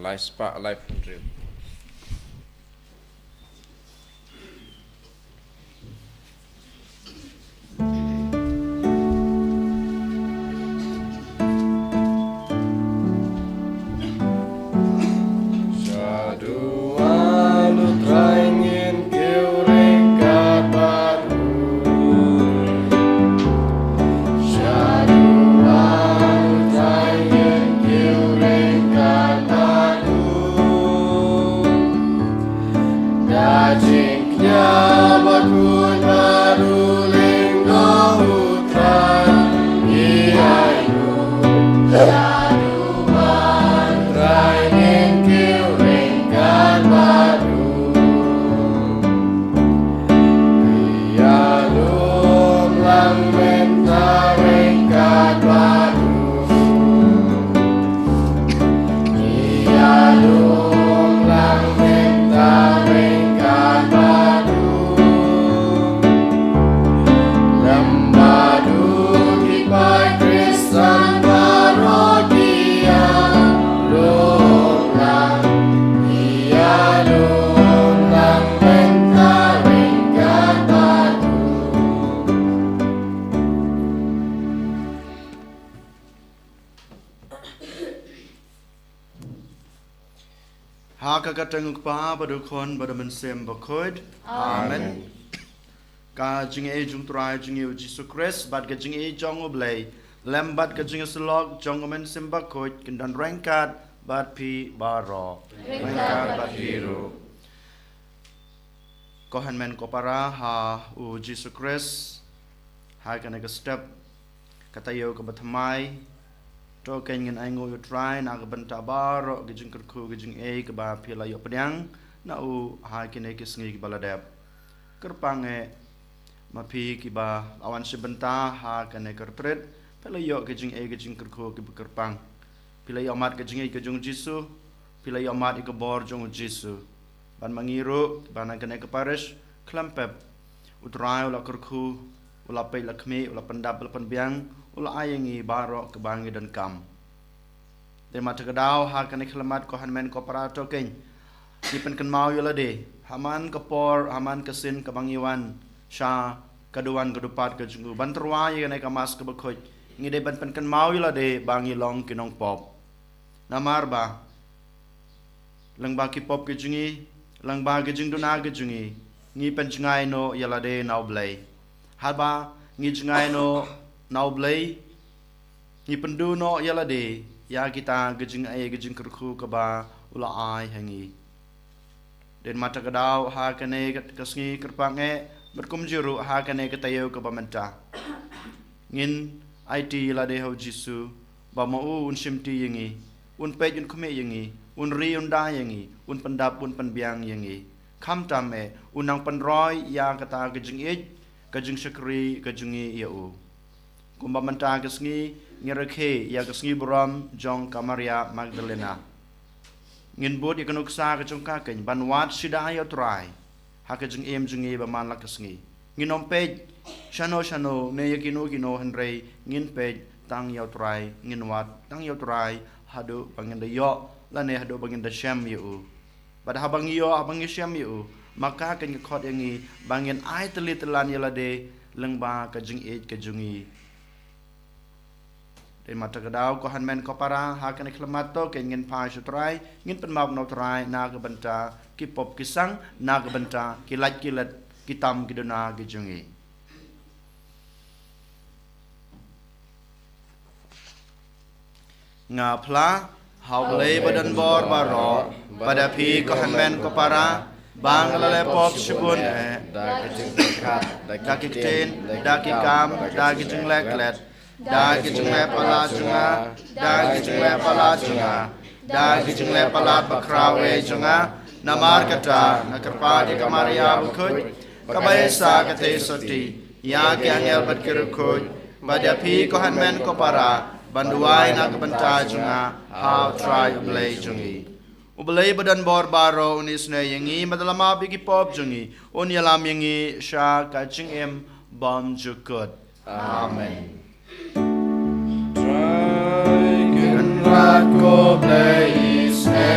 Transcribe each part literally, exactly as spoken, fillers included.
Lai spah laiphew hynriew. Shaduh U Trai, ngin kiew ryngkat bad u. Shaduh U Trai, ngin kiew ryngkat bad u. Da jingkñia bakhuid bad u lyngdoh U Trai, ngi ai nguh. Shaduh U Trai, ngin kiew ryngkat bad u. Ïalum lang mynta ryngkat bad u. Ïalum lang mynta ryngkat bad u. Lem bad u ki paid Khristan baroh ki ïalum lang. Ïalum lang mynta ryngkat bad u. Ha ka kyrteng U Kpa bad U Khun bad U Mynsiem Bakhuid. Amen. Amen. Ka jingïeit jong U Trai jong ngi U Jisu Khrist bad ka jingïeit jong U Blei lem bad ka jingïasyllok jong U Mynsiem Bakhuid kin don ryngkat bad phi baroh. Ryngkat bad phi ruh. Ko hynmen ko para ha U Jisu Khrist, ha kane ka step, ka taïew kaba thymmai, to kein ngin ai nguh ïa U Trai na ka bynta baroh ki jingkyrkhu ki jingïeit kiba phi la ïoh pdiang na u ha kine ki sngi kiba la dep. Kyrpang eh ma phi kiba la wan shim bynta ha kane ka retreat, phi la ïoh ki jingïeit ki jingkyrkhu kiba kyrpang. Phi la ïoh mad ka jingïeit ka jong U Jisu, phi la ïoh mad ïa ka bor jong U Jisu. Bad ma ngi ruh, kiba na kane ka parish, khlem pep. U Trai u la kyrkhu, u la peit la khmih, u la pyndap, u la pynbiang, u la ai ïa ngi baroh kaba ngi donkam. Dei ma ta ka daw ha kane ka khyllipmat ko hynmen ko para to kein. Ngi pynkynmaw ïa lade, ha man ka por, ha man ka sien kaba ngi wan, sha ka duwan ka dupat ka jong u. Ban tyrwa ïa kane ka Mass kaba khuid. Ngi dei ban pynkynmaw ïa lade, ba ngi long ki nongpop. Namar ba, lyngba ki pop ki jong ngi, lyngba ki jingduna ki jong ngi, ngi pynjngai noh ïa lade na U Blei. Haba, ngi jngai noh na U Blei, ngi pynduh noh ïa lade, ïa kita ki jingaiei ki jingkyrkhu kaba u la ai ha ngi. Dei ma ta ka daw ha kane ka, ka sngi kyrpang eh, bad kumjuh ruh ha kane ka taïew kaba mynta. Ngin aiti ïa lade ha U Jisu, ba ma u un shimti ïa ngi, un peit un khmih ïa ngi, un ri un da ïa ngi, un pyndap un pynbiang ïa ngi. Khamtam eh, un nang pynroi ïa kata ka jingïeit, ka jingshakri, ka jong ngi ïa u. Kumba mynta ka sngi, ngi rakhe, ïa ka sngi burom, jong ka Maria Magdalena. Ngin bud ïa ka nuksa ka jong ka kein, ban wad sida ïa U Trai. Ha ka jingim jong ngi ba man la ka sngi. Ngin ym peit, shano shano, ne ïa kino kino hynrei, ngin peit, tang ïa U Trai, ngin wad, tang ïa U Trai, haduh ba ngin da ïoh, lane haduh ba ngin da shem ïa u. Bad haba ngi ïoh, haba ngi shem ïa u. Ma ka kein ka khot ïa ngi, ba ngin ai tylli tyllan ïa lade, lyngba ka jingïeit ka jong ngi. Dei ma ta ka daw ko hynmen ko para, ha kane ka khyllipmat to, kein ngin phai sha U Trai, ngin pynmap na U Trai, na ka bynta, ki pop ki sang, na ka bynta, ki lait ki let, ki tam ki duna ki jong ngi. Nga phla, ha U Blei badonbor baroh, bad ïa phi ko hynmen ko para, ba nga la leh pop shibun eh, da ki jingpyrkhat, da ki ktien, da ki kam, da ki jingleh klet, da ki jingleh palat jong nga, da ki jingleh palat jong nga, da ki jingleh palat bakhraw eh jong nga, namar kata, nga kyrpad ïa ka Maria bakhuid, kaba ïeit sa katei sotti, ïa ki angel bad ki riewkhuid, bad ïa phi ko hynmen ko para, ban duwai na ka bynta jong nga, ha U Trai U Blei jong ngi. U Blei badonbor baroh un isynei ïa ngi, bad un ïalam ïa ki pop jong ngi, un ïalam ïa ngi, sha ka jingim bymjukut. Amen. Trai Kynrad ko Blei isynei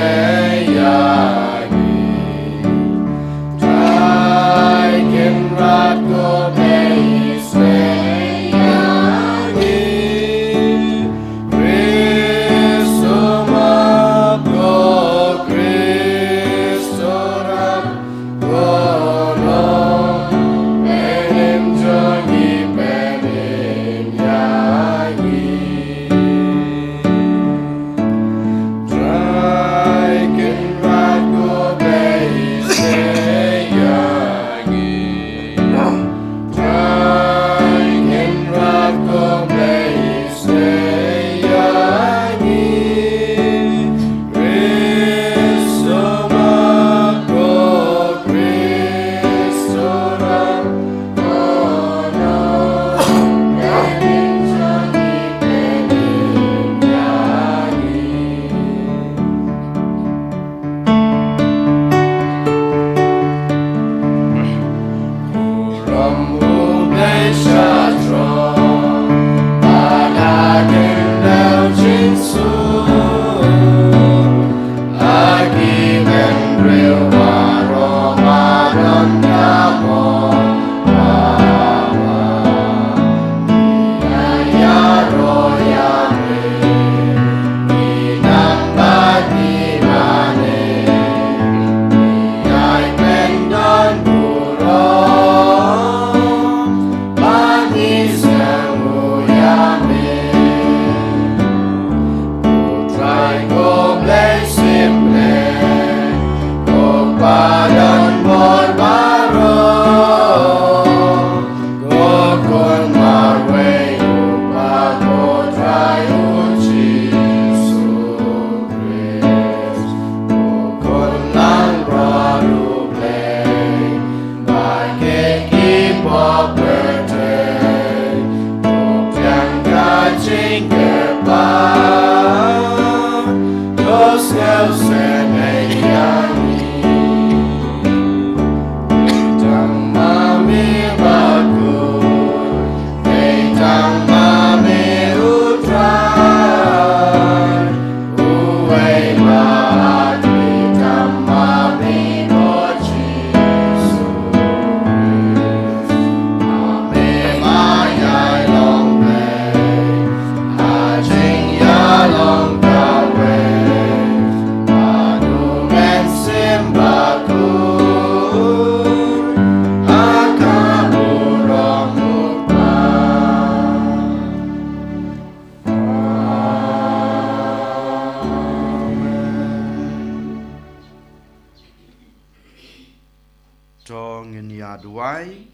To ngin ïa duwai.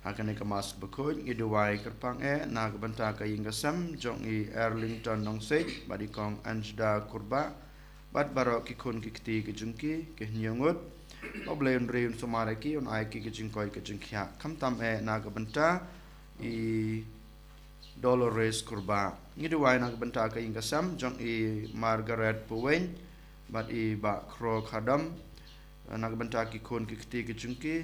Ha kane ka Mass bakhuid ngi duwai kyrpang eh na ka bynta ka ïing ka sem jong i Arlington Nongsiej bad i Kong Anjda Kurbah bad baroh ki khun ki kti ki jong ki, ki hynñiew ngut. Ba U Blei un ri un sumar ïa ki, un ai ki ki jingkoit ki jingkhiah. Khamtam eh na ka bynta i Dolores Kurbah. Ngi duwai na ka bynta ka ïing ka sem jong i Margaret Puwein bad i Bah Khro Khadom. Na ka bynta ki khun ki kti ki jong ki,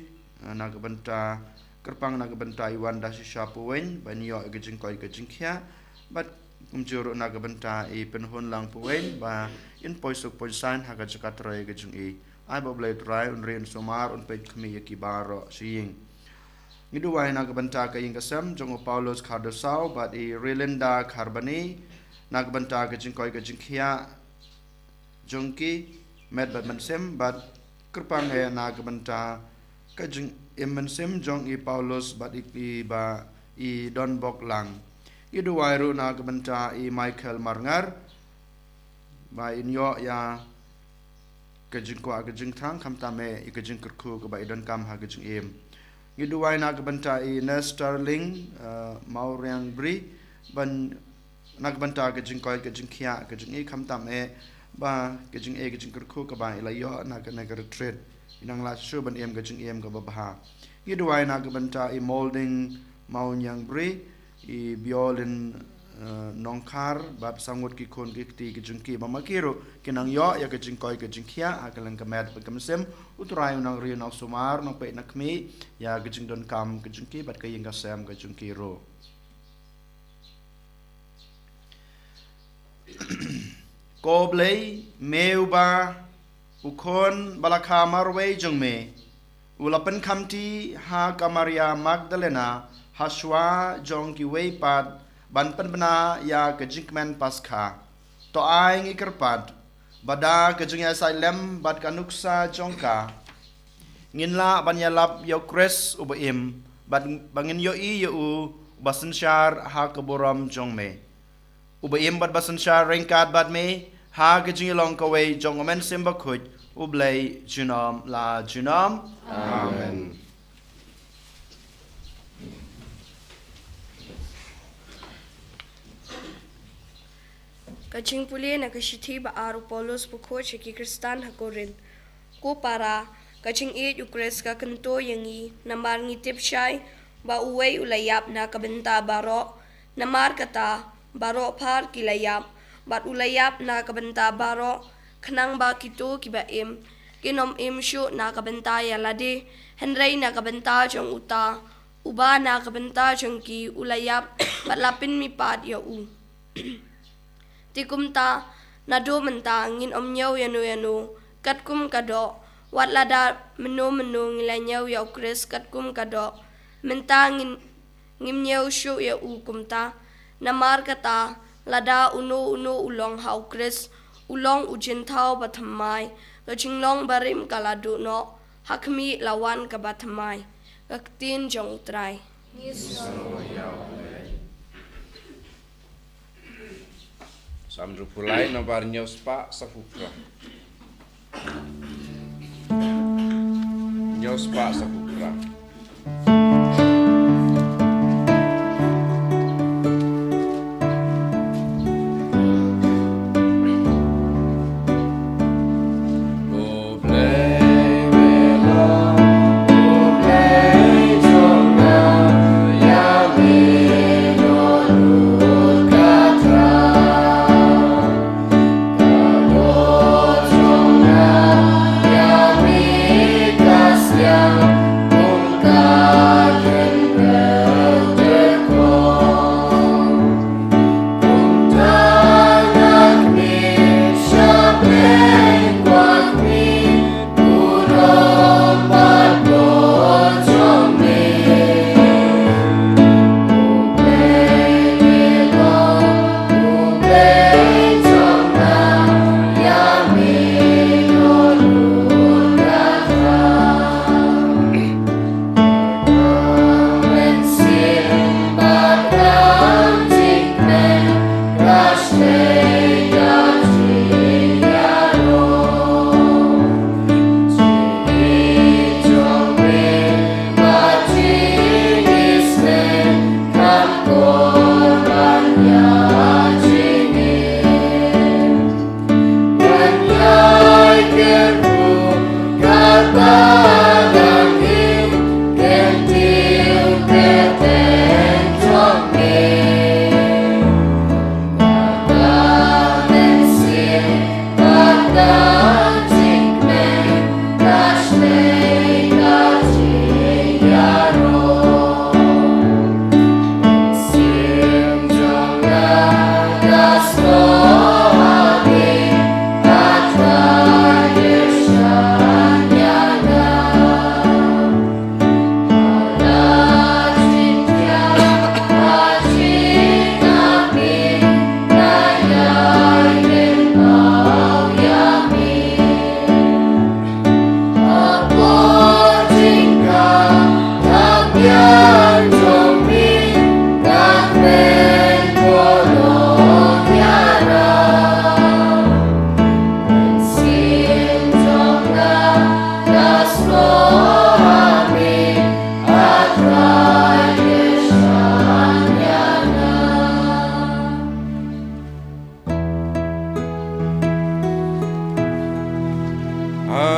na ka bynta, kyrpang na ka bynta i Wanda Shisha Puwein, ba in ïoh ïa ka jingkoit ka jingkhiah. Bad kumjuh ruh na ka bynta i Pynhunlang Puwein, ba in poi suk poi saiñ ha ka jaka trei ka jong i. Ai ba U Blei Trai un ri un sumar, un peit khmih ïa ki baroh shi ïing. Ngi duwai na ka bynta ka ïing ka sem jong u Paulus Khardasaw bad i Rilinda Kharbani, na ka bynta ka jingkoit ka jingkhiah jong ki met bad mynsiem, bad kyrpang eh na ka bynta ka jingim mynsiem jong i Paulus bad i, i Bah, i Donbok Lang. Ngi duwai ruh na ka bynta i Michael Marngar, ba in ïoh ïa ka jingkwah ka jingthrang, khamtam eh ïa ka jingkyrkhu kaba i donkam ha ka jingim. Ngi duwai na ka bynta i Nesterling, eh, Mawriang Bri, ban na ka bynta ka jingkoit ka jingkhiah ka jong i, khamtam eh ba ka jingeh ka jingkyrkhu kaba i la ïoh na kane ka retreat, i nang lah shuh ban im ka jingim kaba bha. Ngi duwai na ka bynta i Molding Mawniang Bri, i Biolin, eh, Nongkhar, bad saw ngut ki khun ki kti ki jong ki, ba ma ki ruh kin nang ïoh ïa ka jingkoit ka jingkhiah ha ka lyngkha met bad ka mynsiem. U Trai u nang ri u nang sumar, u nang peit u nang khmih ïa ka jingdonkam ka jong ki bad ka ïing ka sem ka jong ki ruh. Ko Blei, me uba u khun ba la kha marwei jong me u la pynkhamti ha ka Maria Magdalena ha shwa jong kiwei pat ban pynbna ïa ka jingkmen Paskha. To ai ngi kyrpad ba da ka jingïasaid lem bad ka nuksa jong ka, ngin lah ban ïalap ïa u Khrist uba im, bad ba ngin ïohi ïa u uba synshar ha ka burom jong me. Uba im bad ba synshar ryngkat bad me ha ka jingïalong kawei jong U Mynsiem Bakhuid, U Blei junom la junom. Amen. Ka jingpule na ka shithi ba ar u Paulus bakhuid sha ki Khristan ha Korinth. Ko para, ka jingïeit u Khrist ka kyntu ïa ngi, namar ngi tip shai ba uwei u la ïap na ka bynta baroh. Namar kata, baroh phar ki la ïap, bad u la ïap na ka bynta baroh, khnang ba kito kiba im kin ym im shuh na ka bynta ïa lade, hynrei na ka bynta jong uta uba na ka bynta jong ki u la ïap bad la pynmihpat ïa u. Te kumta, naduh mynta ngin ym ñiew ïano ïano katkum ka doh, wat lada mynno mynno ngi la ñiew ïa u Khrist katkum ka doh, mynta ngin, ngim ñiew shuh ïa u kumta. Namar kata, lada uno uno u long ha u Khrist, u long u jingthaw bathymmai, ka jinglong barim ka la duh noh, ha khmih la wan ka bathymmai. Ka ktien jong u Trai. Salm hynriewphew lai, nombar hynñiew spah saphew phra. Hynñiew spah saphew phra.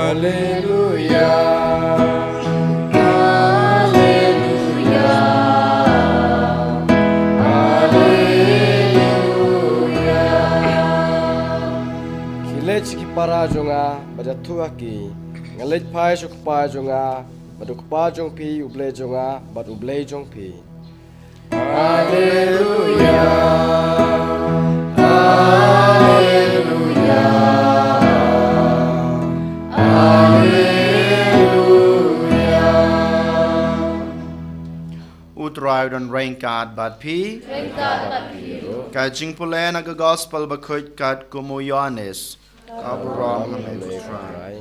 Haleluya. Haleluya. Haleluya. Khie leit sha ki para jong nga bad ïathuh ha ki, nga leit phai sha u Kpa jong nga bad u Kpa jong phi, u Blei jong nga bad u Blei jong phi. Haleluya. Haleluya. Ai don ryngkat bad phi. Ryngkat bad phi ruh. Ka jingpule na ka gospel bakhuid katkum u Ïoannis. Ka burom ha me ko Trai.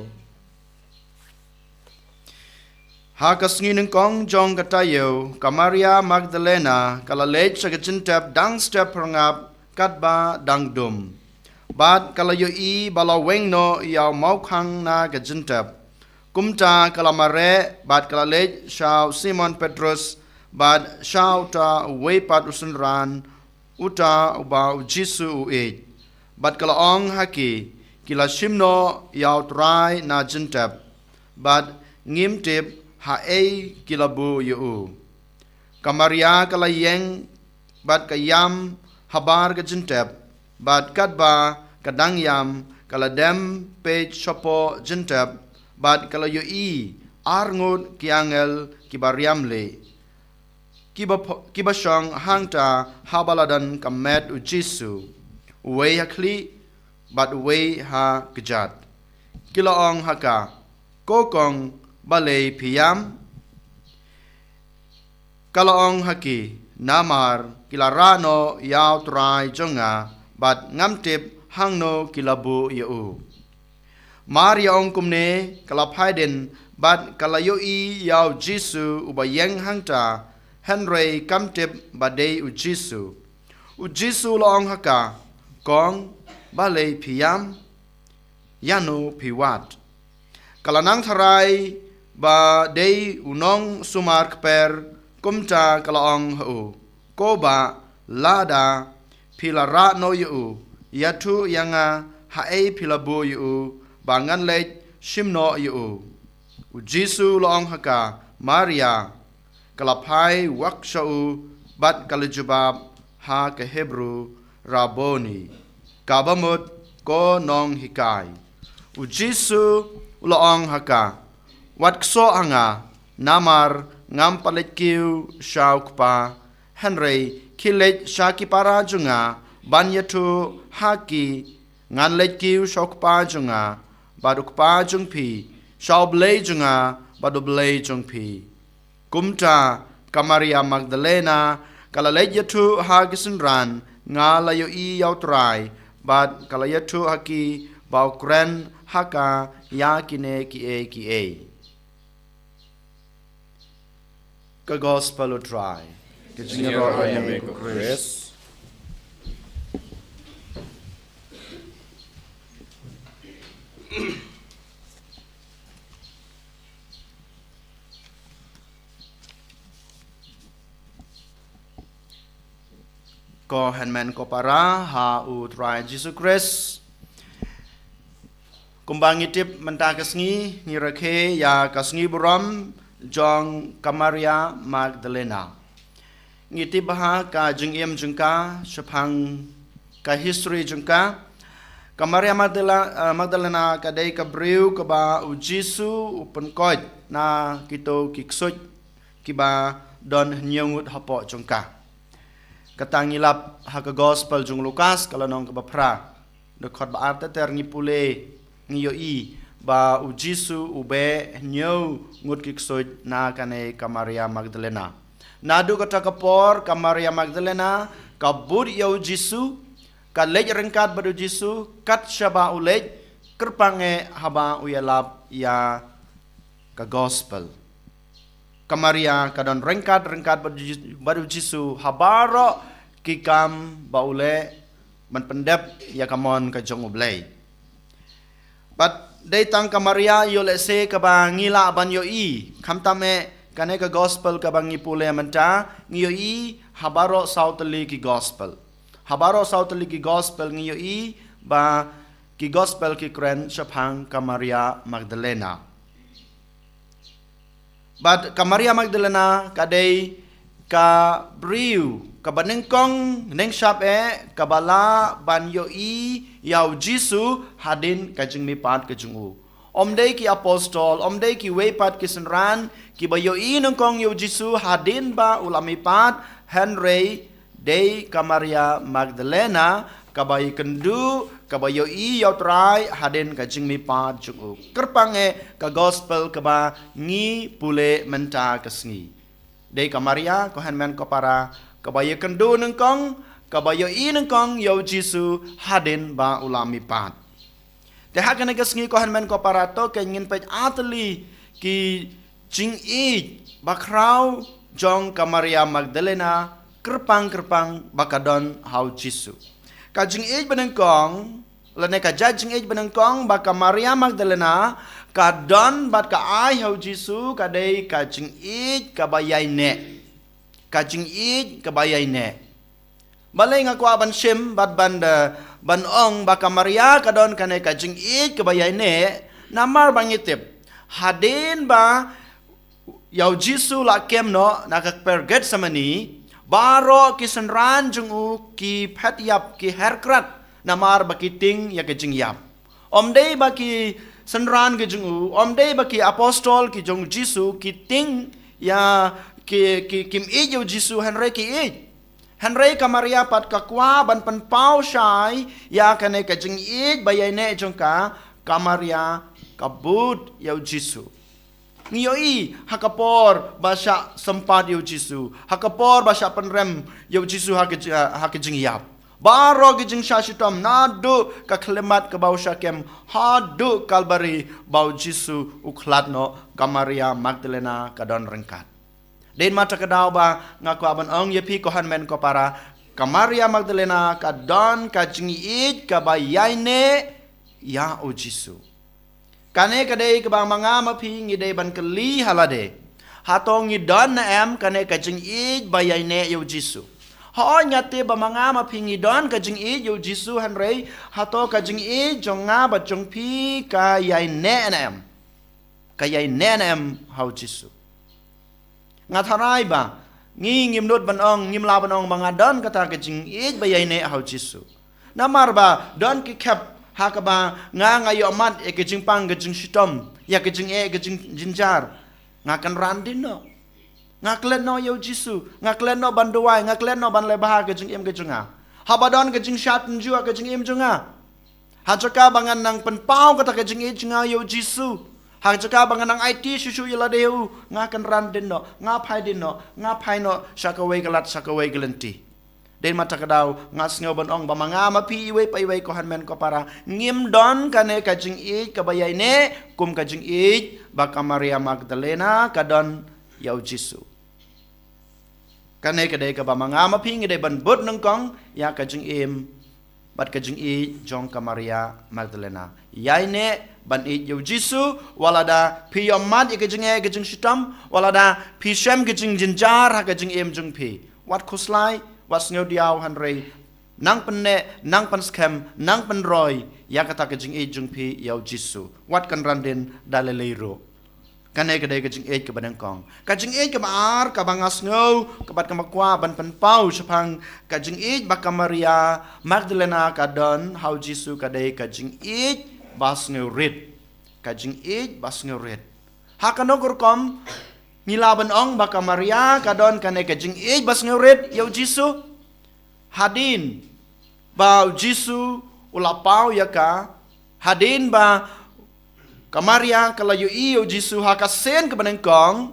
Ha ka sngi nyngkong jong ka taïew, ka Maria Magdalena ka la leit sha ka jingtep dang step pyrngap katba dang dum. Bad ka la ïohi ba la weng noh ïa u mawkhang na ka jingtep. Kumta ka la mareh bad ka la leit sha u Simon Petrus bad sha uta uwei pat u synran, uta uba u Jisu u ïeit. Bad ka la ong ha ki, ki la shim noh ïa u Trai na jingtep. Bad ngim tip haei ki la buh ïa u. Ka Maria ka la ïeng bad ka ïam habar ka jingtep, bad katba ka dang ïam ka la dem peit shapoh jingtep, bad ka la ïohi ar ngut ki angel kiba riam lieh, kiba pho-, kiba shong hangta haba la don ka met u Jisu, uwei ha khlieh bad uwei ha kjat. Ki la ong ha ka, ko kong, balei phi ïam? Ka la ong ha ki, namar ki la rah noh ïa u Trai jong nga, bad ngam tip hangno ki la buh ïa u. Mar ïa ong kumne, ka la phai dien bad ka la ïohi ïa u Jisu uba ïeng hangta, hynrei kam tip ba dei u Jisu. U Jisu u la ong ha ka, kong, balei phi ïam? Ïano phi wad? Ka la nang tharai ba dei u nongsumar kper, kumta ka la ong ha u, ko bah, lada phi la rah noh ïa u, ïathuh ïa nga haei phi la buh ïa u, ba ngan leit shim noh ïa u. U Jisu u la ong ha ka, Maria. Ka la phai wak sha u bad ka la jubab ha ka Hebru, Rabboni, kaba mut, ko nonghikai. U Jisu u la ong ha ka, wat ksoh ha nga, namar ngam pat leit kiew sha u Kpa, hynrei khie leit sha ki para jong nga ban ïathuh ha ki, ngan leit kiew sha u Kpa jong nga bad u Kpa jong phi, sha u Blei jong nga bad u Blei jong phi. Kumta ka Maria Magdalena ka la leit ïathuh ha ki synran, nga la ïohi ïa u Trai, bad ka la ïathuh ha ki ba u kren ha ka ïa kine kiei kiei. Ka gospel u Trai. Ka jingïaroh ïa me ko Khrist. Ko hynmen ko para ha u Trai Jisu Khrist. Kumba ngi tip mynta ka sngi, ngi rakhe ïa ka sngi burom jong ka Maria Magdalena. Ngi tip ba ha ka jingim jong ka, shaphang ka history jong ka, ka Maria Magdala-, eh, Magdalena ka dei ka briew kaba u Jisu u pynkoit na kito ki ksuid kiba don hynñiew ngut hapoh jong ka. Kata ngi lap ha ka gospel jong u Lukas, ka lynnong kaba phra, dkhot ba ar ter ter ngi pule, ngi ïohi ba u Jisu u beh hynñiew ngut ki ksuid na kane ka Maria Magdalena. Naduh kata ka por ka Maria Magdalena ka bud ïa u Jisu, ka leit ryngkat bad u Jisu, kat shaba u leit, kyrpang eh haba u ïalap ïa ka gospel. Ka Maria ka don ryngkat, ryngkat bad Ji-, bad u Jisu ha baroh ki kam ba u leh ban pyndep ïa ka mon ka jong u Blei. Bad dei tang ka Maria ïoh lehse kaba ngi lah ban ïohi, khamtam eh kane ka gospel kaba ngi pule mynta, ngi ïohi ha baroh saw tylli ki gospel. Ha baroh saw tylli ki gospel ngi ïohi ba ki gospel ki kren shaphang ka Maria Magdalena. Bad ka Maria Magdalena ka dei ka briew kaba nyngkong nyngshap eh kaba lah ban ïohi ïa u Jisu hadien ka jingmihpat ka jong u. Ym dei ki apostol, ym dei kiwei pat ki synran kiba ïohi nyngkong ïa u Jisu hadien ba u la mihpat, hynrei dei ka Maria Magdalena kaba ïakynduh, kaba ïohi ïa u Trai hadien ka jingmihpat jong u. Kyrpang eh ka gospel kaba ngi pule mynta ka sngi. Dei ka Maria, ko hynmen ko para, kaba ïakynduh nyngkong, kaba ïohi nyngkong ïa u Jisu hadien ba u la mihpat. Te ha kane ka sngi, ko hynmen ko para, to ngin peit artylli ki jingïeit bakhraw jong ka Maria Magdalena kyrpang kyrpang ba ka don ha u Jisu. Ka jingïeit banyngkong, lane ka jait jingïeit banyngkong ba ka Maria Magdalena ka don bad ka ai ha u Jisu, ka dei ka jingïeit kaba ïaineh. Ka jingïeit kaba ïaineh. Balei nga kwah ban shim bad ban, eh, ban ong ba ka Maria ka don kane ka jingïeit kaba ïaineh? Namar ba ngi tip, hadien ba ïa u Jisu la kem noh na ka kper Getsemani, baroh ki synran jong u ki phet ïap, ki her krat, namar ba ki tieng ïa ka jingïap. Ym dei ba ki synran ki jong u, ym dei ba ki apostol ki jong u Jisu ki tieng ïa, ki, ki, kim ïeit ïa u Jisu, hynrei ki ïeit. Hynrei ka Maria pat ka kwah ban pynpaw shai ïa kane ka jingïeit ba ïaineh jong ka, ka Maria ka bud ïa u Jisu. Ngi ïohi ha ka por ba shah sympat ïa u Jisu, ha ka por ba shah pynrem ïa u Jisu ha ka ji-, ha ka jingïap, baroh ki jingshah shitom, naduh ka khyllipmat kaba u shah kem haduh Kalbari ba u Jisu u khlad noh, ka Maria Magdalena ka don ryngkat. Dei namar kata ka daw ba nga kwah ban ong ïa phi, ko hynmen ko para, ka Maria Magdalena ka don ka jingïeit kaba ïaineh ïa u Jisu. Kane ka dei kaba ma nga ma phi ngi dei ban kylli ha lade. Hato ngi don ne em kane ka jingïeit ba ïaineh ïa u Jisu? Hooid, nga tip ba ma nga ma phi ngi don ka jingïeit ïa u Jisu, hynrei hato ka jingïeit jong nga bad jong phi ka ïaineh ne em? Ka ïaineh ne em ha u Jisu? Nga tharai ba ngi ngim nud ban ong, ngim lah ban ong ba nga don kata ka jingïeit ba ïaineh ha u Jisu. Namar ba don ki khep ha kaba nga, nga ïohmad ïa ka jingpang ka jingshitom, ïa ka jingeh ka jing-, jingjynjar, nga kynran dien noh. Nga klet noh ïa u Jisu, nga klet noh ban duwai, nga klet noh ban leh bha ka jingim ka jong nga. Haba don ka jingshad njuh ha ka jingim jong nga, ha jaka ba ngan nang pynpaw kata ka jingïeit jong nga ïa u Jisu, ha jaka ba ngan nang aiti shuh shuh ïa lade ïa u, nga kynran dien noh, nga phai dien noh, nga phai noh sha kawei ka lad, sha kawei ka lynti. Dei namar kata ka daw nga sngew ban ong ba ma nga ma phi, iwei pa iwei, ko hynmen ko para, ngim don kane ka jingïeit kaba ïaineh kum ka jingïeit ba ka Maria Magdalena ka don ïa u Jisu. Kane ka dei kaba ma nga ma phi ngi dei ban bud nyngkong ïa ka jingim bad ka jingïeit jong ka Maria Magdalena. Ïaineh ban ïeit ïa u Jisu, wat lada phi ïohmad ïa ka jingeh ka jingshitom, wat lada phi shem ka jingjynjar ha ka jingim jong phi. Wat khuslai, wat sngew diaw, hynrei nang pynneh, nang pynskhem, nang pynroi ïa kata ka jingïeit jong phi ïa u Jisu. Wat kynran dien da lei lei ruh. Kane ka dei ka jingïeit kaba nyngkong. Ka jingïeit kaba ar kaba nga sngew, kaba, kaba kwah ban pynpaw shaphang ka jingïeit ba ka Maria Magdalena ka don ha u Jisu, ka dei ka jingïeit ba sngewrit. Ka jingïeit ba sngewrit. Ha kano ka rukom ngi lah ban ong ba ka Maria ka don kane ka jingïeit ba sngewrit ïa u Jisu? Hadien ba u Jisu u la paw ïa ka, hadien ba ka Maria ka la ïohi ïa u Jisu ha ka sien kaba nyngkong,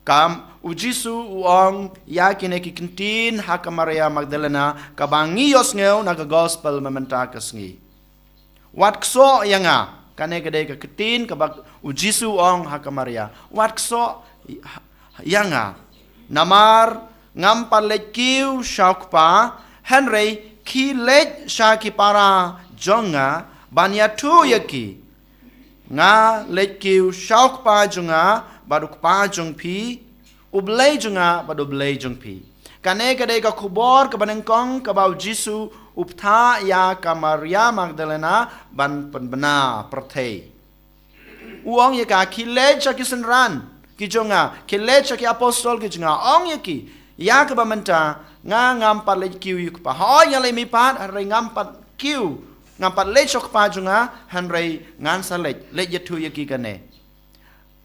ka, u Jisu u ong ïa kine ki ktien ha ka Maria Magdalena, kaba ngi ïohsngew na ka gospel mynta ka sngi. Wat ksoh ïa nga. Kane ka dei ka ktien kaba u Jisu u ong ha ka Maria. Wat ksoh ïa nga. Namar ngam pat leit kiew sha u Kpa, hynrei khie leit sha ki para jong nga ban ïathuh ïa ki. Nga leit kiew sha u Kpa jong nga bad u Kpa jong phi, u Blei jong nga bad u Blei jong phi. Kane ka dei ka khubor kaba nyngkong kaba u Jisu u phah ïa ka Maria Magdalena ban pynbna pyrthei. U ong ïa ka, khie leit sha ki synran ki jong nga, khie leit sha ki apostol ki jong nga, ong ïa ki, ïa kaba mynta nga ngam pat leit kiew ïa u Kpa. Hooid, nga leit mihpat, hynrei ngam pat kiew, ngam pat leit sha u Kpa jong nga, hynrei ngan sa leit, leit ïathuh ïa ki kane.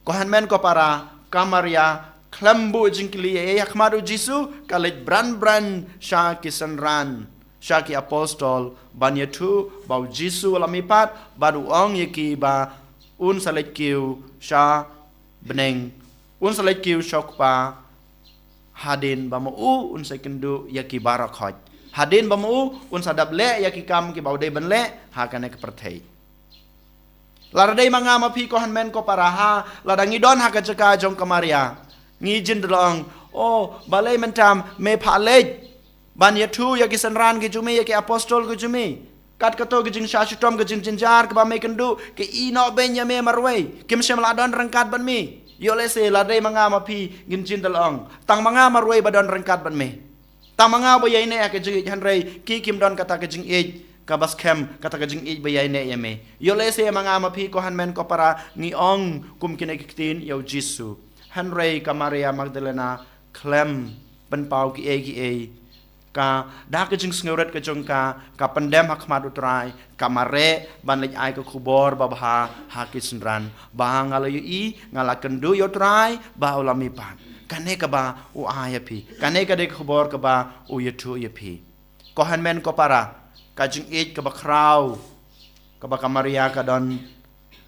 Ko hynmen ko para, ka Maria khlem buh jingkylli ei ei ha khmat u Jisu, ka leit bran bran sha ki synran, sha ki apostol, ban ïathuh ba u Jisu u la mihpat bad u ong ïa ki ba un sa leit kiew sha bneng, un sa leit kiew sha u Kpa Hadien ba ma u un sa ïakynduh ïa ki baroh khoit. Hadien ba ma u un sa dep leh ïa ki kam kiba u dei ban leh ha kane ka pyrthei. Lada dei ma nga ma phi ko hynmen ko para, ha, lada ngi don ha ka jaka jong ka Maria, ngi jin da long, "Oh, balei mynta me phah leit ban ïathuh ïa ki synran ki jong me, ïa ki apostol ki jong me? Kat kato ka jingshah shitom, ka jingjynjar kaba me kynduh, ki ïehnoh beiñ ïa me marwei. Kim shym la don ryngkat bad me." Ïoh lehse lada dei ma nga ma phi ngin jin da long, "Tang ma nga marwei ba don ryngkat bad me. Tang ma nga ba ïaineh ha ka jingïeit, hynrei ki kim don kata ka jingïeit kaba skhem, kata ka jingïeit ba ïaineh ïa me." Ïoh lehse ma nga ma phi ko hynmen ko para ngi ong kum kine ki ktien ïa u Jisu. Hynrei ka Maria Magdalena khlem pynpaw kiei kiei. Ka, da ka jingsngewrit ka jong ka, ka pyndem ha khmat u Trai, ka mareh ban leit ai ka khubor babha ha ki synran, ba nga la ïohi, nga la kynduh ïa u Trai ba u la mihpat. Kane kaba u ai ïa phi, kane ka dei ka khubor kaba u ïathuh ïa phi. Ko hynmen ko para, ka jingïeit kaba khraw kaba ka Maria ka don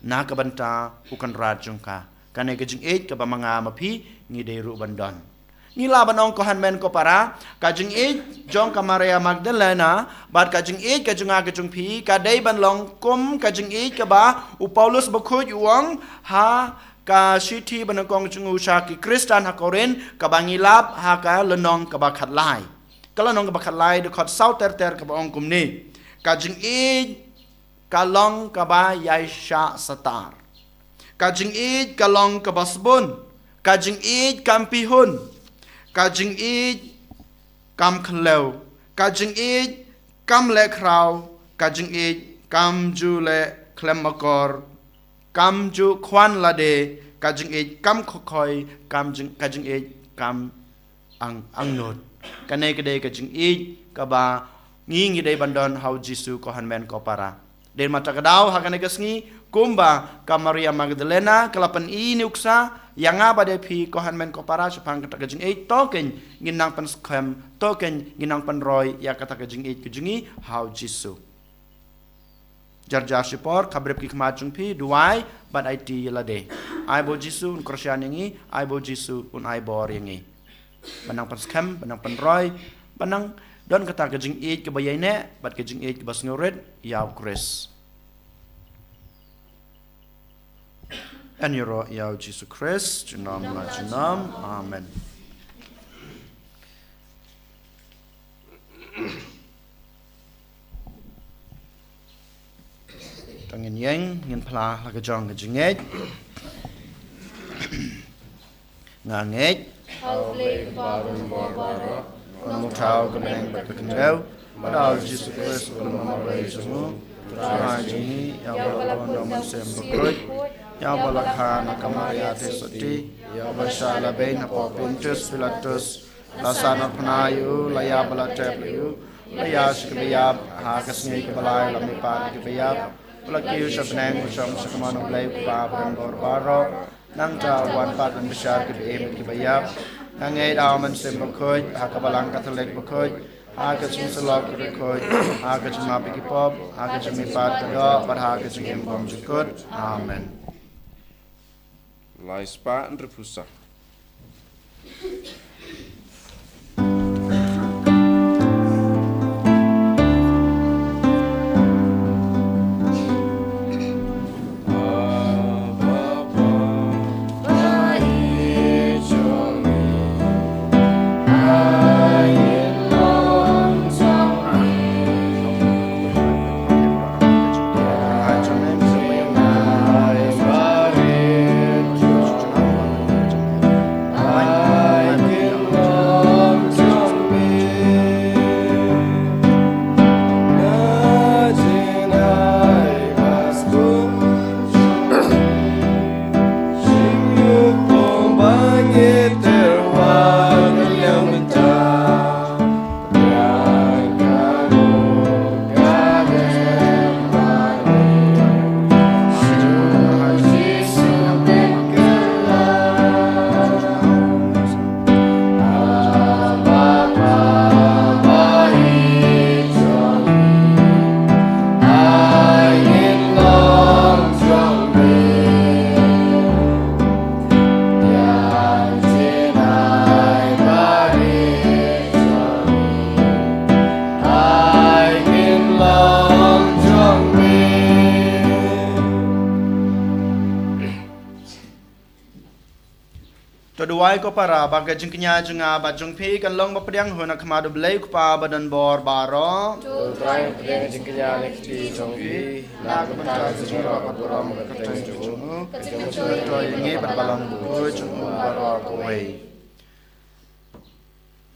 na ka bynta u Kynrad jong ka, kane ka jingïeit kaba ma nga ma phi ngi dei ruh ban don. Ngi lah ban ong ko hynmen ko para, ka jingïeit jong ka Maria Magdalena bad ka jingïeit ka jong nga ka jong phi ka dei ban long kum ka jingïeit kaba u Paulus Bakhuid u ong ha ka shithi banyngkong jong u sha ki Khristan ha Korinth, kaba ngi lap ha ka lynnong kaba khatlai. Ka lynnong kaba khatlai, dkhot saw ter ter, kaba ong kumne: Ka jingïeit ka long kaba ïaishah satar. Ka jingïeit ka long kaba sbun. Ka jingïeit kam pihun. Ka jingïeit kam khllew. Ka jingïeit kam leh khraw. Ka jingïeit kam ju leh khlem akor. Kam ju khwan lade. Ka jingïeit kam khokhoi. Kam jing, ka jingïeit kam ang, angnud. Kane ka dei ka jingïeit kaba ngi ngi dei ban don ha u Jisu, ko hynmen ko para. Dei ma ta ka daw ha kane ka sngi, kumba ka Maria Magdalena ka la pyni nuksa ïa nga bad ïa phi, ko hynmen ko para, shaphang kata ka jingïeit, to kein ngin nang pynskhem, to kein ngin nang pynroi ïa kata ka jingïeit ka jong ngi ha u Jisu. Jar jar shipor, khabrip ki khmat jong phi, duwai bad aiti ïa lade. Ai ba u Jisu un kyrshan ïa ngi, ai ba u Jisu un ai bor ïa ngi. Ban nang pynskhem, ban nang pynroi, ban nang don kata ka jingïeit kaba ïaineh bad ka jingïeit kaba sngewrit ïa u Khrist. Yn ïaroh ïa u Jisu Khrist junom la junom. Amen. To ngin ïeng, ngin phla la ka jong ka jingngeit. Nga ngeit ha U Blei uba bun bor baroh, uba kthaw ka bneng bad ka khyndew, bad ha u Jisu Khrist uba long marwei jong u Trai jong ngi, ïa uba la pyndonkam da u Mynsiem Bakhuid, ïa uba la kha na ka Maria Theisotti, ïa uba shah la beiñ hapoh Pontius Pilatus, la sahnarphna ïa u, la ïap bad la tep ïa u, la ïaid sha kaba ïap, ha ka sngi kaba lai la mihpat na kiba ïap, u la kiew sha bneng, u shong sha kamon U Blei U Kpa uba bun bor baroh. Nangta u wan pat ban bishar kiba im bad kiba ïap. Nga ngeit ha u Mynsiem Bakhuid, ha ka Balang Katholik bakhuid, ha ka jingsyllok bakhuid, ha ka jingmap ïa ki pop, ha ka jingmihpat ka doh, bad ha ka jingim bymjukut. Amen. Lai spah hynriewphew saw. Duwai ko para, ba ka jingkñia jong nga bad jong phi kan long ba pdiang hun ha khmat U Blei U Kpa badonbor baroh. To Trai, pdiang ka jingkñia na ka kti jong phi na ka bynta ka jingïarap bad burom ka kyrteng jong u, ka jingmyntoi ïa ngi bad balang bakhuid jong u baroh kawei.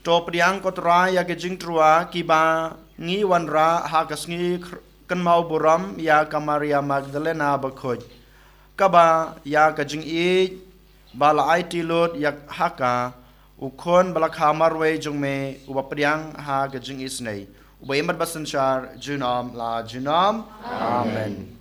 To pdiang ko Trai ïa ka jingtyrwa kiba ngi wanrah ha ka sngi kynmaw burom ïa ka Maria Magdalena bakhuid, kaba ïa ka jingïeit ba la aiti lut ïa ha ka, u Khun ba la kha marwei jong me, uba pdiang ha ka jingisynei, uba ïeit bad basynshar junom la junom. Amen.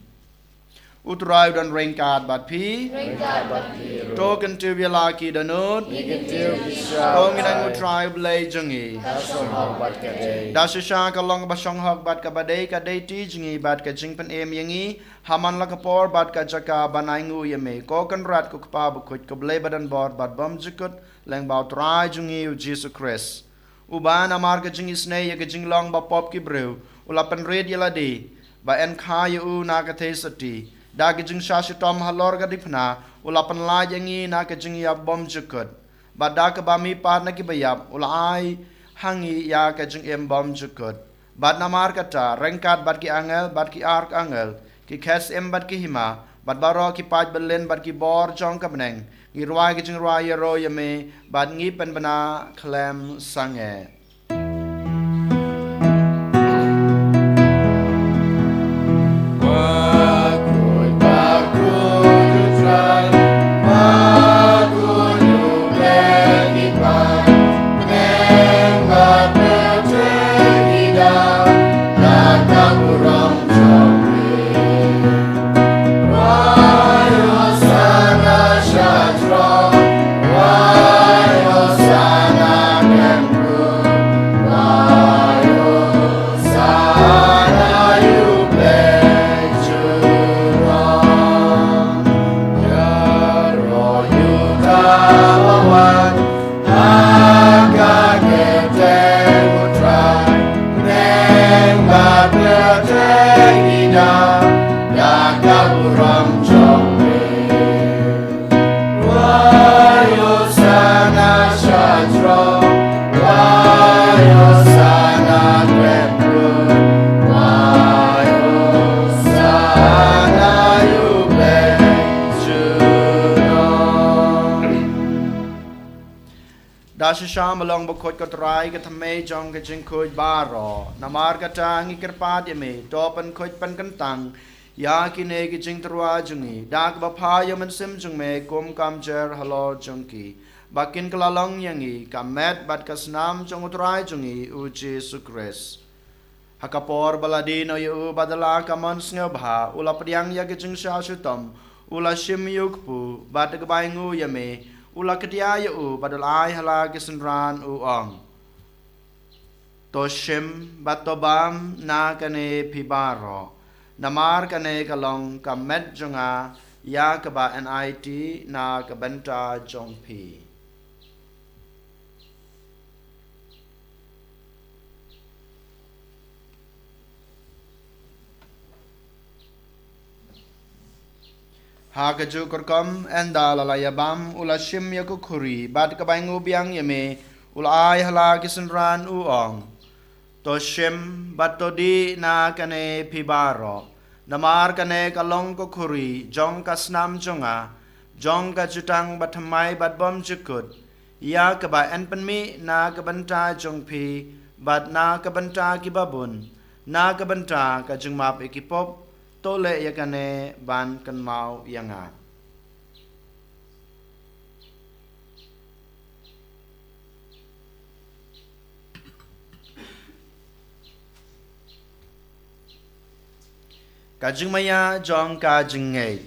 U Trai u don ryngkat bad phi. Ryngkat bad phi ruh. To kyntiew ïa la ki dohnud. Ngi kyntiew ïa ki sha. To ngin ai nguh U Trai U Blei jong ngi. Ka sngewbha bad ka dei. Da shisha ka long ba shong hok bad kaba dei ka dei ti jong ngi bad ka jingpynim ïa ngi ha man la ka por bad ka jaka ban ai nguh ïa me, ko Kynrad ko Kpa bakhuid, ko Blei badonbor bad bymjukut lyngba U Trai jong ngi U Jisu Khrist. Uba namar ka jingisynei ïa ka jinglong bapop ki briew u la pynrit ïa lade, ba yn kha ïa u na ka thei sotti. Da ka jingshah shitom halor ka diengphna u la pynlait ïa ngi na ka jingïap bymjukut. Bad da kaba mihpat na kiba ïap u la ai ha ngi ïa ka jingim bymjukut. Bad namar kata, ryngkat bad ki angel bad ki arkangel, ki khie syiem bad ki hima, bad baroh ki paid byllien bad ki bor jong ka bneng, ngi rwai ka jingrwai ïaroh ïa me, bad ngi pynbna khlem sangeh. Da shisha ma long bakhuid ko Trai, ka thymmei jong ka jingkhuid baroh. Namar kata ngi kyrpad ïa me, to pynkhuid pynkyntang ïa kine ki jingtyrwa jong ngi da kaba pha ïa u Mynsiem jong me kum ka umjer halor jong ki, ba kin kylla long ïa ngi ka met bad ka snam jong u Trai jong ngi u Jisu Khrist. Ha ka por ba la die noh ïa u bad da la ka mon sngewbha, u la pdiang ïa ka jingshah shitom, u la shim ïa u kpu, bad da kaba ainguh ïa me u la kdiah ïa u bad u la ai ha la ki synran, u ong: To shim bad to bam na kane phi baroh, namar kane ka long ka met jong nga ïa kaba yn aiti na ka bynta jong phi. Ha kajuh ka rukom, ynda la la ïa bam, u la shim ïa ka khuri, bad kaba ainguh biang ïa me u la ai ha la ki synran, u ong: To shim bad to dih na kane phi baroh, namar kane ka long ka khuri jong ka snam jong nga, jong ka jutang bathymmai bad bymjukut, ïa kaba yn pynmih na ka bynta jong phi bad na ka bynta kiba bun, na ka bynta ka jingmap ïa ki pop. To leh ïa kane ban kynmaw ïa nga. Ka jingmaïa jong ka jingngeit.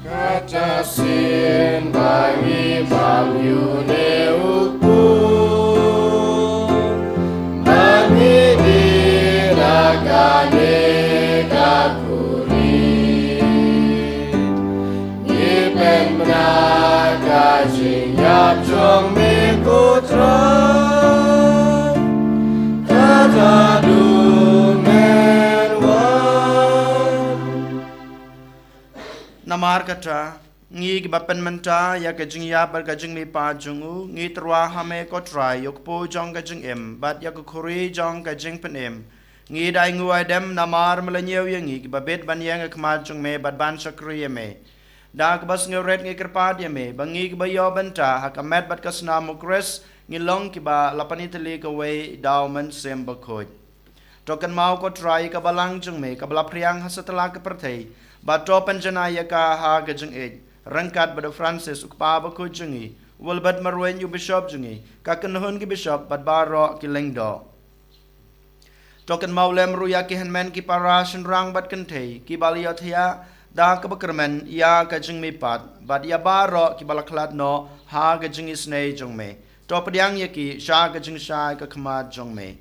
Kata sien ba ngi bam ïa une u kpu, ba ngi dih na kane ka khuri. Ngi pynbna ka jingïap jong me ko Trai, kat haduh men wan. Namar kata, Ngi kiba pynmynta ïa ka jingïap bad ka jingmihpat jong u, ngi tyrwa ha me ko Trai, ïa u kpu jong ka jingim bad ïa ka khuri jong ka jingpynim. Ngi da ai nguh ai dem namar me la ñiew ïa ngi kiba bit ban ïeng ha khmat jong me bad ban shakri ïa me. Da kaba sngewrit ngi kyrpad ïa me ba ngi kiba ïoh bynta ha ka met bad ka snam u Khrist ngi long kiba la pyni tylli kawei da u Mynsiem Bakhuid. To kynmaw ko Trai ka balang jong me kaba la phriang ha satlak ka pyrthei, bad to pynjanai ïa ka ha ka jingïeit, ryngkat bad u Francis u kpa bakhuid jong ngi, u Wilbert Marwein u bishop jong ngi, ka kynhun ki bishop bad baroh ki lyngdoh. To kynmaw lem ruh ïa ki hynmen ki para shynrang bad kynthei kiba la ïohthiah da kaba kyrmen ïa ka jingmihpat, bad ïa baroh kiba la khlad noh ha ka jingisynei jong me. To pdiang ïa ki sha ka jingshai ka khmat jong me.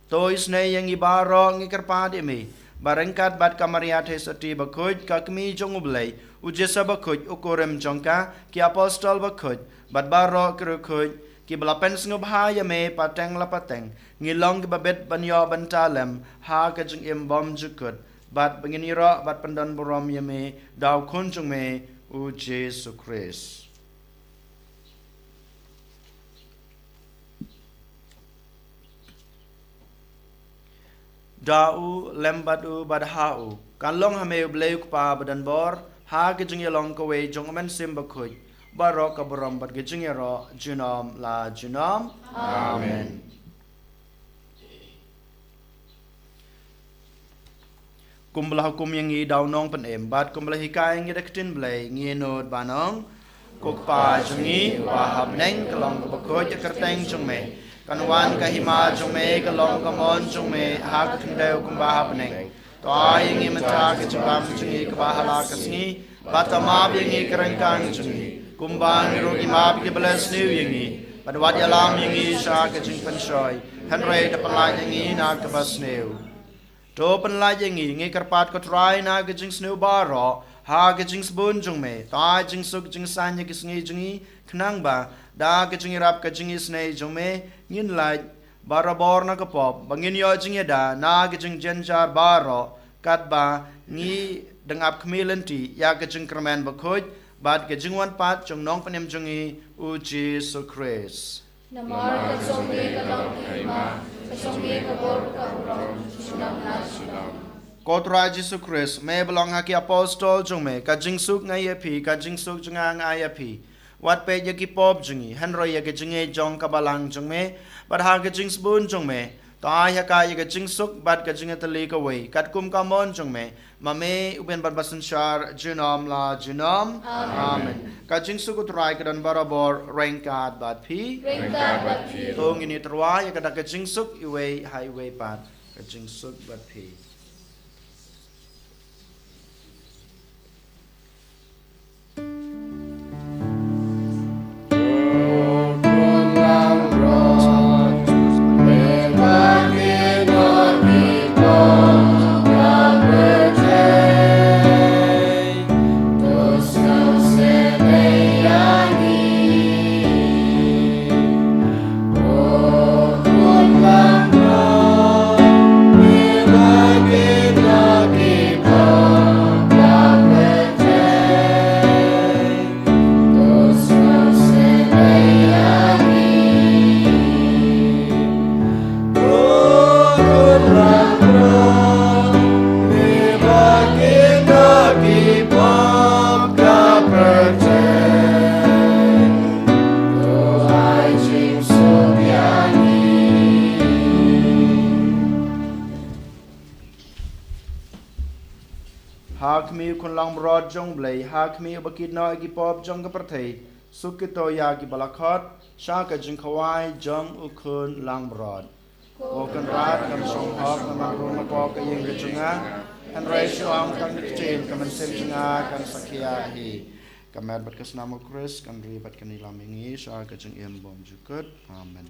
To isynei ïa ngi baroh ngi kyrpad ïa me, ba ryngkat bad ka Maria Theisotti bakhuid, ka kmie jong u Blei, u Joseph bakhuid u kurim jong ka, ki apostol bakhuid, bad baroh ki riewkhuid kiba la pynsngewbha ïa me pateng la pateng, ngi long kiba bit ban ïoh bynta lem ha ka jingim bymjukut, bad ba ngin ïaroh bad pyndonburom ïa me da u Khun jong me, u Jisu Khrist. Da u, lem bad u, bad ha u, kan long ha me u Blei u Kpa badonbor, ha ka jingïalong kawei jong u Mynsiem Bakhuid, baroh ka burom bad ka jingïaroh junom la junom. Amen. Kumba la hukum ïa ngi da u Nongpynim, bad kumba la hikai ïa ngi da ka ktien Blei, ngin nud ban ong: Ko Kpa jong ngi uba ha bneng, ka long kaba khuid ka kyrteng jong me. Kan wan ka hima jong me, ka long ka mon jong me ha ka khyndew kumba ha bneng. To ai ïa ngi mynta ka jingbam jong ngi kaba ha la ka sngi, bad to map ïa ngi ka ryngkang jong ngi, kumba ngi ruh ngi map ïa kiba la sniew ïa ngi. Bad wat ïalam ïa ngi sha ka jingpynshoi, hynrei to pynlait ïa ngi na kaba sniew. To pynlait ïa ngi, ngi kyrpad ko Trai, na ka jingsniew baroh ha ka jingsbun jong me. To ai jingsuk jingsaiñ ïa ki sngi jong ngi, khnang ba da ka jingïarap ka jingisynei jong me ngin lait barabor na ka pop, ba ngin ïoh jingïada na ka jingjynjar baroh, katba ngi dang ap khmih lynti ïa ka jingkyrmen bakhuid bad ka jingwan pat jong u Nongpynim jong ngi, u Jisu Khrist. Namar ka jong me ka long ka hima, ka jong me ka bor, ka burom, junom la junom. Ko Trai Jisu Khrist, me ba la ong ha ki apostol jong me: Ka jingsuk nga ai ïa phi, ka jingsuk jong nga nga ai ïa phi. Wat peit ïa ki pop jong ngi, hynrei ïa ka jingngeit jong ka balang jong me, bad ha ka jingsbun jong me, to ai ha ka ïa ka jingsuk bad ka jingïatylli kawei, katkum ka mon jong me, ma me u Blei uba synshar junom la junom. Amen. Amen. Ka jingsuk u Trai ka don barabor ryngkat bad phi. Ryngkat bad phi. To ngin ïatyrwa ïa ka da ka jingsuk iwei ha iwei pat. Ka jingsuk bad phi. Ha khmih u Khun langbrot jong u Blei, ha khmih uba kit noh ïa ki pop jong ka pyrthei, suk kito ïa kiba la khot sha ka jingkhawai jong u Khun langbrot. Ko Kynrad, kam shong hok nga ban rung hapoh ka ïing ka jong nga, hynrei shu ong tang da ka ktien, ka mynsiem jong nga kan sa khia hi. Ka met bad ka snam u Khrist kan ri bad kan ïalam ïa ngi sha ka jingim bymjukut. Amen.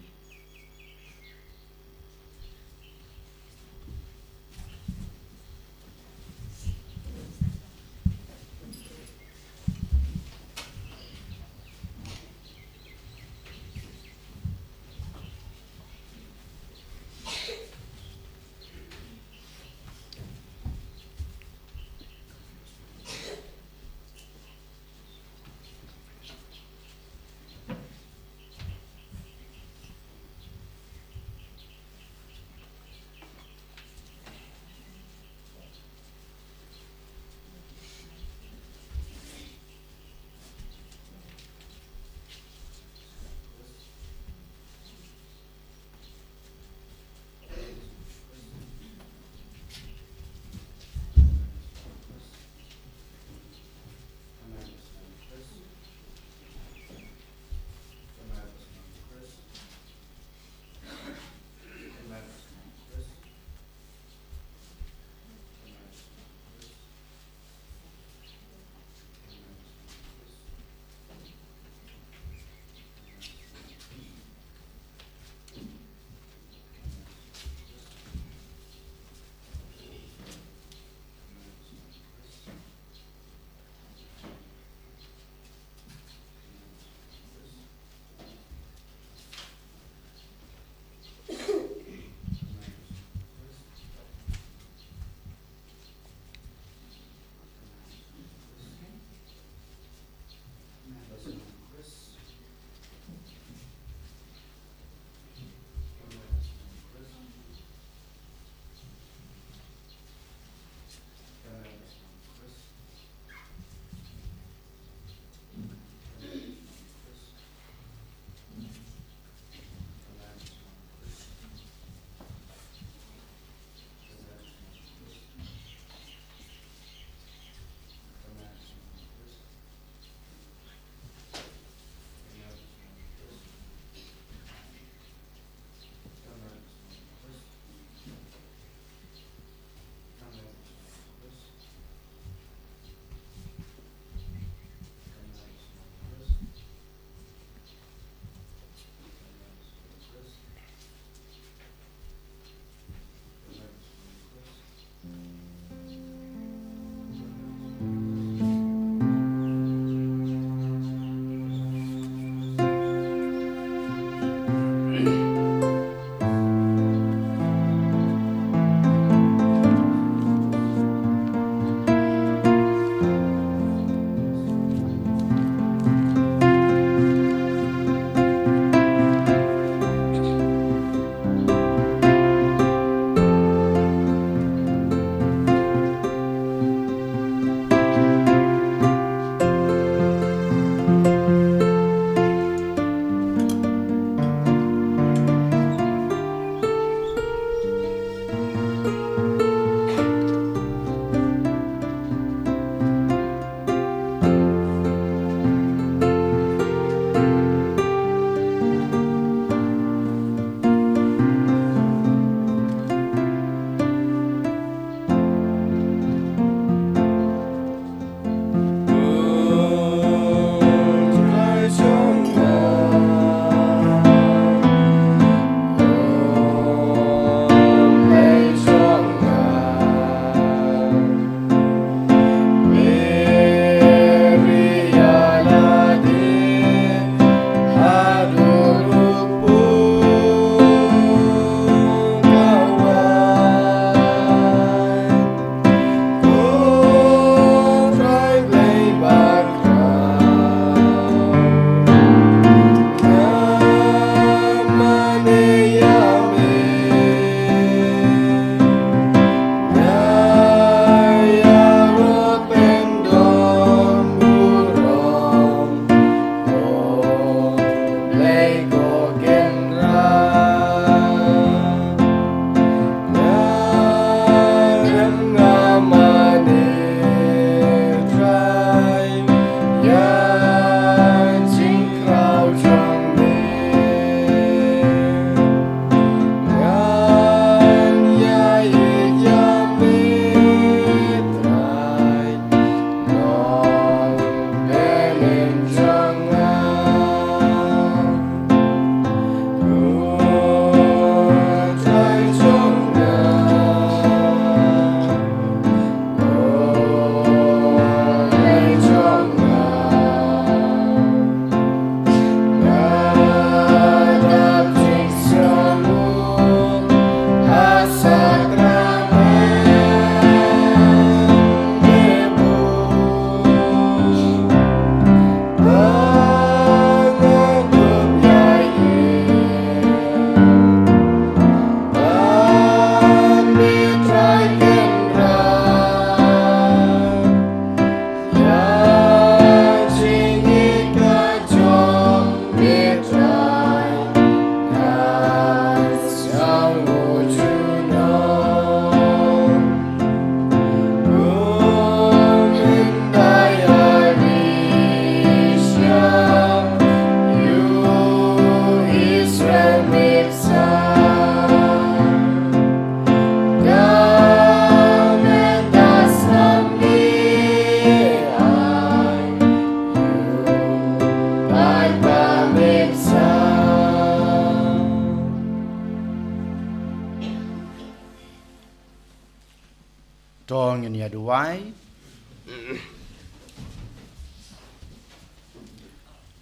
Ngin ïa duwai.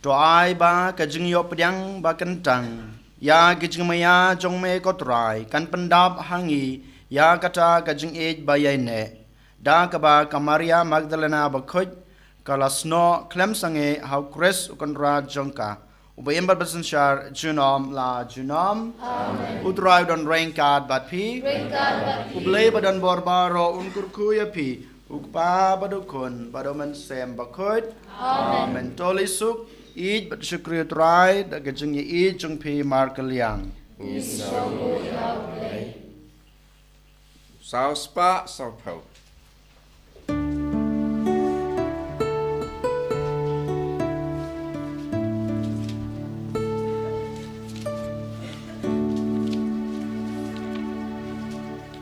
To ai ba ka jingïoh pdiang ba kyntang ïa ka jingmaïa jong me ko Trai kan pyndap ha ngi ïa kata ka jingïeit ba ïaineh. Da kaba ka Maria Magdalena bakhuid ka la snoh khlem sangeh ha u Khrist u Kynrad jong ka, uba im bad basynshar junom la junom. Amen. U Trai u don ryngkat bad phi. Ryngkat bad phi. U Blei ba don bor baroh un kyrkhu ïa phi, u Kpa bad u Khun bad u Mynsiem Bakhuid. Amen. Amen. To leit suk, ïeit bad shukri u Trai da ka jingïeit jong phi markylliang. Ngi sngew ïa u Blei. Saw spah saw phew.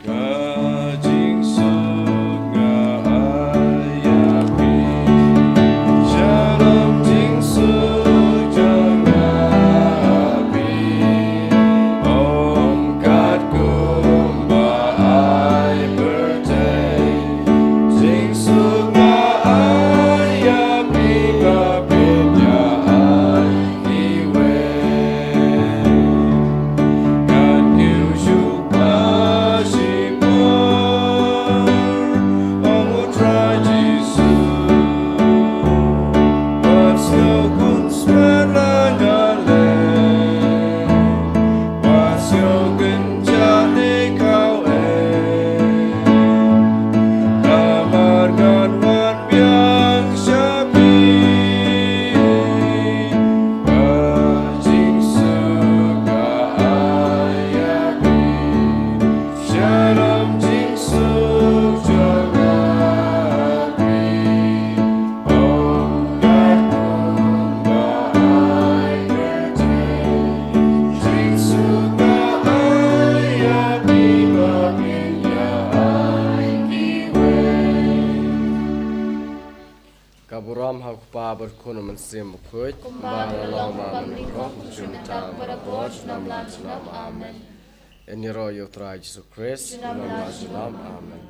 Ka jingsuk nga ai ïa phi. Shalom jingsuk jong nga ha phi. Ong katkum ba ai pyrthei. Jingsuk nga ai ïa phi ba phin ïa ai. Biang sha phi, ba jingsuk nga ai ïa phi. Shalom jingsuk jong nga ha phi. Ong katkum ba ai pyrthei. Jingsuk nga ai ïa phi ba phin ïa ai kiwei. Ka burom ha u Kpa bad u Khun, u Mynsiem Bakhuid. Kumba ka la long, ba mynnyngkong, mynta, barabor, junom la junom. Amen. Ngin ïaroh ïa u Trai Jisu Khrist. Junom la junom. Amen.